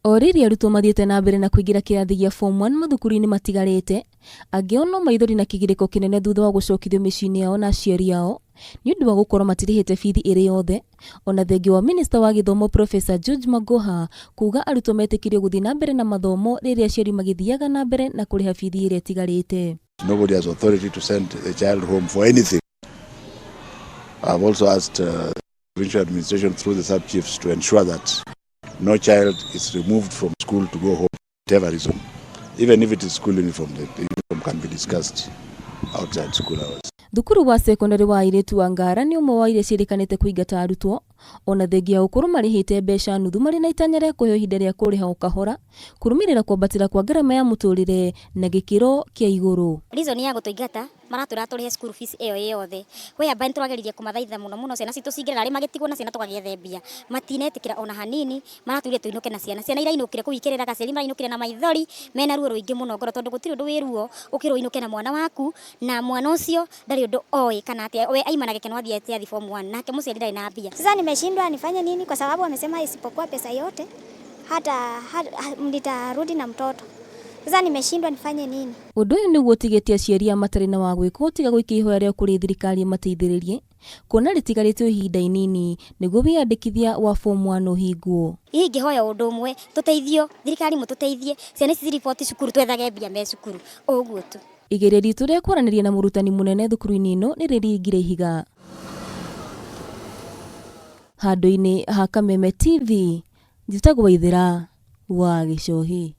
O rĩrĩ arutwo mathiĩte na mbere na kũingĩra kĩrathi gĩa Form 1 mathukuru-inĩ matigarĩte, angĩ ao no maithori na kĩgirĩko kĩnene thutha wa gũcokithio mĩciĩ-inĩ yao na aciari ao nĩ ũndũ wa gũkorwo matirĩhĩte bithi ĩrĩ yothe. Ona thengia wa minista wa gĩthomo Professor George Magoha kuga arutwo metĩkĩrio gũthiĩ na mbere na mathomo rĩrĩa aciari magĩthiaga na mbere na kũrĩha bithi ĩrĩa ĩtigarĩte. Nobody has authority to send the child home for anything. I've also asked provincial administration through the sub-chiefs to ensure that no child is removed from school to go home for whatever reason. Even if it is school uniform, the uniform can be discussed outside school hours. Thukuru wa sekondarĩ wa airĩtu wa Ngara nĩ ũmwe wa iria ciĩrĩkanĩte kũingata arutwo ona thengia ya gũkorwo marĩhĩte mbeca nuthu marĩ na itanya rĩa kũheo ihinda rĩa kũrĩha o kahora kũrũmĩrĩra kwambatĩra kwa ngarama ya mũtũrĩre na gĩkĩro kĩa igũrũ. Reason ya gũtũingata maratwĩra tũrĩhe school fees ĩyo ĩ yothe, whereby nĩ tũrageririe kũmathaitha mũno mũno ciana citũ cingĩre narĩ magĩtigwo na ciana tũgagĩethe mbia, matinetĩkĩra ona hanini, maratwĩrire tũinũke na ciana, ciana irainũkire kũu ikĩrĩraga, aciari marainũkire na maithori mena ruo rũingĩ mũno ngoro tondũ gũtirĩ ũndũ wĩ ruo ũkĩrwo ũinũke na mwana waku na mwana ũcio ndarĩ ũndũ oĩ kana atĩa, we aima na gĩkeno athiĩte athi form 1 nake mũciari ndarĩ na mbia. Sasa nimeshindwa nifanye nini kwa sababu amesema isipokuwa pesa yote hata, hata nitarudi na mtoto. Sasa nimeshindwa nifanye nini? Ũndũ ũyũ nĩguo ũtigĩtie aciari aya matarĩ na wa gwĩka tiga gũikia ihoya rĩao kũrĩ thirikari ĩmateithĩrĩrie kuona rĩtigarĩte o ihinda inini nĩguo wĩyandĩkithia wa form 1 ũhingwo. Ingĩhoya ũndũ ũmwe tũteithio, thirikari mũtũteithie, ciana ici ciriboti cukuru twethage mbia me cukuru, ũguo tu. Igeria ritũ rĩa kwaranĩria na mũrutani mũnene thukuru-inĩ ĩno nĩ rĩringire ihiga. Handũ-inĩ ha Kameme TV, njĩtagwo Waithĩra wa Gĩcohi.